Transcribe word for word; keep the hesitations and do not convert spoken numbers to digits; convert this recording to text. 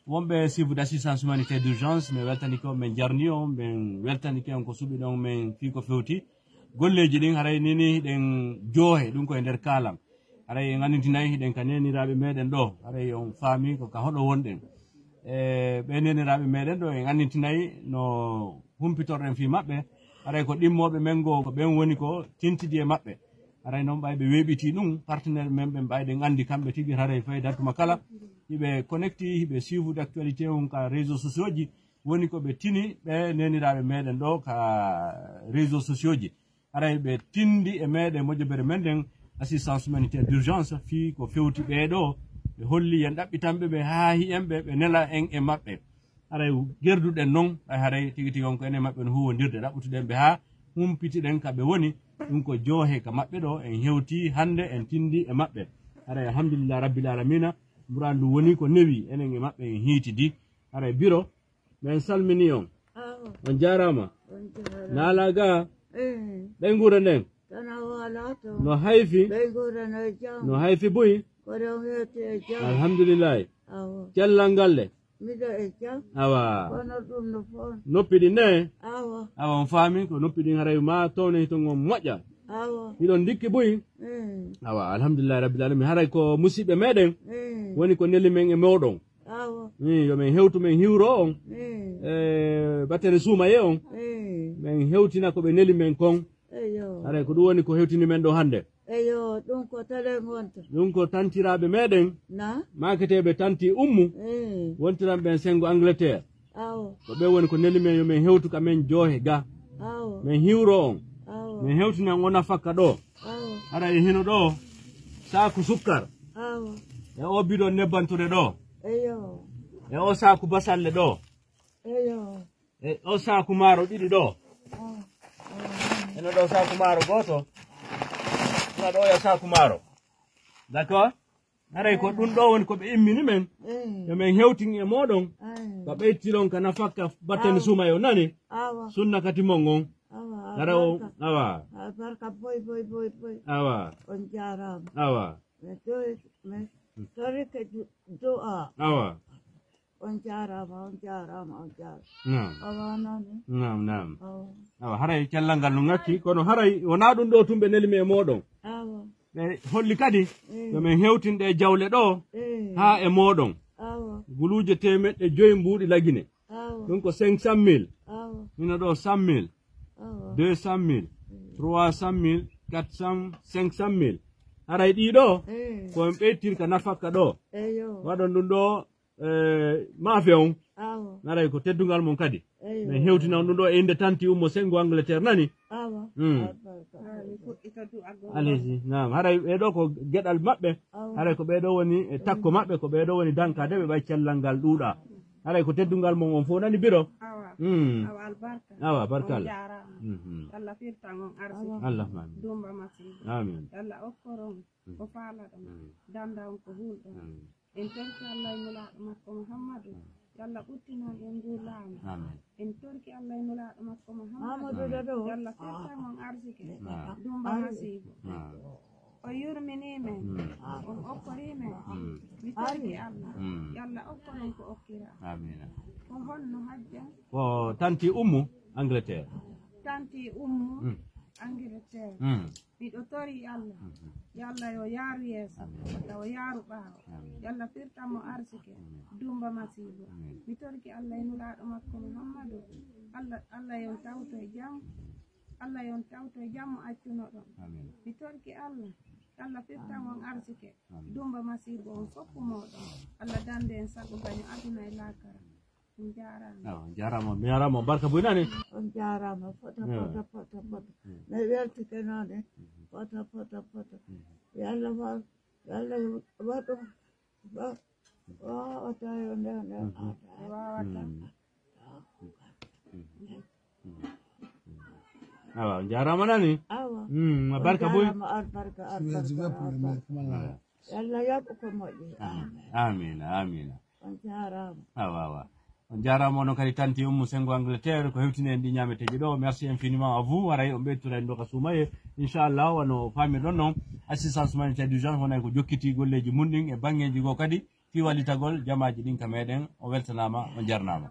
Wonɓe sifu d'assistance humanitaire d'urgence, min weltanike on, min jarni on, min weltanike on ko suɓiɗon min fii ko fewti golleeji ɗin. Haray nii nii hiɗen joohe ɗum ko e nder kaalam. Haray en anndintinay hiɗen ka neeniraaɓe meɗen ɗo. Haray on faami ko ka hoɗo wonɗen. E ɓee neeniraaɓe meɗen ɗo, en anndintinay no humpitorɗen fii maɓɓe. Haray ko ɗimmooɓe men goo, ko ɓen woni ko tintidi e maɓɓe. Haray non ɓay ɓe weeɓitii ɗum, partenaire men ɓen ɓay ɗen anndi kamɓe tigi, haray fay dartuma kala hiɓe connecti, hiɓe suivu d'actualité on ka réseaux sociaux ji, woni ko ɓe tini ɓe neeniraaɓe meɗen ɗo ka réseaux sociaux ji. Haray ɓe tindi e meɗen mojobere men nden, assistance humanitaire d'urgence, fii ko fewti ɓee ɗo. Ɓe holli yen ɗaɓɓitanɓe ɓe haa hi'en ɓe, ɓe nela en e maɓɓe. Haray gerduɗen non, ɓay haray tigi tigi on ko enen maɓɓe no huuwondirde, ɗaɓɓutuɗen ɓe haa humpitiɗen ka ɓe woni. Ɗum ko joohe ka maɓɓe ɗo, en hewti hannde, en tindi e maɓɓe. Haray alhamdulillah rabbil alamina, mburan ndu woni ko newi, enen e maɓɓe en hiitidi. Haray biro, min salmini on. Awa. On jaaraama. On jaaraama. Naala ga. Eh. Ɓay nguura nden. Tana wala to. No hayfi. Ɓay nguura no e jam. No hayfi buy. Koɗo on weeti e jam. Alhamdulillahi. Awa. Cellal ngal le. Miɗo e jam. Awa. Kono ɗum no foon. Noppi ɗi ne. Awa. Awa, on faami ko noppi ɗin haray ma towne hito ngon moƴƴa. Awa. Hiɗon ndikki buy. Eh. Awa, alhamdulillahi rabbil alamin. Haray ko musiɓɓe meɗen. Eh. Woni ko neli men e moɗon. Awa. Min, yo min hewtu min hiwro on. Eh. E, battene suumaye on. Eh. Min hewtina ko ɓe neli men kon. Eyo. Haray ko ɗum woni ko hewtini men ɗo hannde. Eyo, ɗum ko tele wonta. Ɗum ko tantiraaɓe meɗen. Na? Maaketeeɓe tanti ummu. Eh. Wontiran ɓen sengo Angleterre. Awo. Ko ɓe woni ko neli men yo min hewtu ka men joohe ga. Awo. Min hiwro on. Awo. Min hewtinan on nafakka ɗo. Awo. Haray hino ɗo saaku sukkar. Awo. E o bidon nebbantude ɗo. Eyo. E o saaku basalle ɗo. Eyo. E o saaku maaro ɗiɗi ɗo. Ah, ah. Eno ɗo saaku maaro gooto. Ena ɗo ya saaku maaro. D'accord? Haray ko ɗum ɗo woni ko ɓe immini men. Eh. Yo men hewtin e moɗon. Eh. Ko ɓeytiron ka nafakka batten Awa. Suma yo nani. Awa. Sunna kati mon on. Awa, Hara o, albarka. Awa. Albarka boy, boy, boy, boy. Awa. On jaaraama. Awa. Men tori, men tori ke du-, du'a. Awa. On jaaraama, on jaaraama, on jaaraama. Naam. Awa, nani? Naam, naam. Awa. Awa, haray cellal ngal no ngakki, kono haray wonaa ɗum ɗo tun ɓe neli mi e mooɗon. Awa. Ɓe holli kadi, Mm. yo men hewtin ɗe jawle ɗo, Mm. haa e mooɗon. Awa. Guluuje teemeɗɗe joyi mbuuɗi lagine. Awa. Ɗum ko cinq cent mille. Awa. Hino ɗo cent mille. Awa. Deux cent mille. Mm. Trois cent mille, quatre cent, cinq cent mille. Haray ɗii ɗo, Mm. ko en ɓeytirka nafakka ɗo. Eyo. Waɗon ɗum ɗo eh, maafe on. Awa. Haray ko teddungal mon kadi. Eyo. Men hewtina on ɗum ɗo e innde tanti ummo sengo Angleterre nani. Awa. Mm. Albarka. Ah, mi fuɗɗita du'agol. Aleyhi, naam. Haray ɓee ɗo ko geɗal maɓɓe. Awa. Haray ko ɓee ɗo woni e takko Mm. maɓɓe, ko ɓee ɗo woni dankaade ɓe ɓay cellal ngal ɗuuɗa. Haray ko teddungal mon on fof nani biro. Awa. Mm. Awa albarka. Awa, barkalla. On jaaraama. Mhm. Yalla firtan on arsiki. Allahumma amin. Dumba masiibo. Amin. Yalla okkor on Mm. ko faalaɗon. Mm. Danda on ko hulɗon. Mm. En torki Allah e Nulaaɗo makko Muhammadu, Mm. yo Allah ɓuttinon en nguu laamu. Amin. En torki Allah e Nulaaɗo makko Muhammadu, Muhammadu Amin. Dado. Yo Allah firtan on arsike, Amin. Dumba Amin. Masiibo. Amin. O yurminii men, Mm. on okkorii men. Mm. Mi torki Amin. Allah, Mm. yo Allah okkor on ko okkira. Amin. Ko honno hajja? Ko tanti ummu Angleterre. Tanti ummu Mm. Angleterre. Mm. Miɗo tori Allah. Mhm. Yo Allah yo yaaru yeeso. Amin. Yo Allah yo yaaru ɓaawo. Amin. Yo Allah firtan mo arsike. Amin. Dumba masiibo. Amin. Mi torki Allah e Nulaaɗo makko Muhammadu. Allah, Allah yo on tawto e jam. Allah yo on tawto e jam mo accunoɗon. Amin. Mi torki Allah. Allah firtan on arsike. Amin. Dumba masiibo on fof ko mooɗon. Allah dande en sago gaño aduna e laakara. On jaaraama. Awa, on jaaraama, mi jaaraama, barka buy nani. On jaaraama, fota, Yeah. fota, fota, fota. Mm. Mi weltike noon, eh. Mhm. Fota, fota, fota. Mhm. Yo Allah wa-, yo Allah waɗu, wa-, wa-, wata yo nde, nde, Mhm. wata. Mm. Mm. Mm. Awa, on jaaraama nani. Awa. Mm, On barka buy. jaaraama, albarka, albarka, albarka. Awa. Yo Allah yoɓ ko moƴƴi. Amin, amin, amin. On jaaraama. Awa, awa. On jaaraama onon kadi tanti Ummu Sengo Angleterre, ko hewtini en ɗi ñaameteeji ɗo. Merci infiniment à vous. Haray on ɓeytoto en ɗo ka suumaye. Inchallah, wano faamirɗon noon, assistance humanitaire d'urgence wonay ko jokkiti golleeji mun ɗin e baŋŋeeji goo kadi. fii wallitagol jamaaji ɗin ka meɗen. On weltanaama, on jarnaama.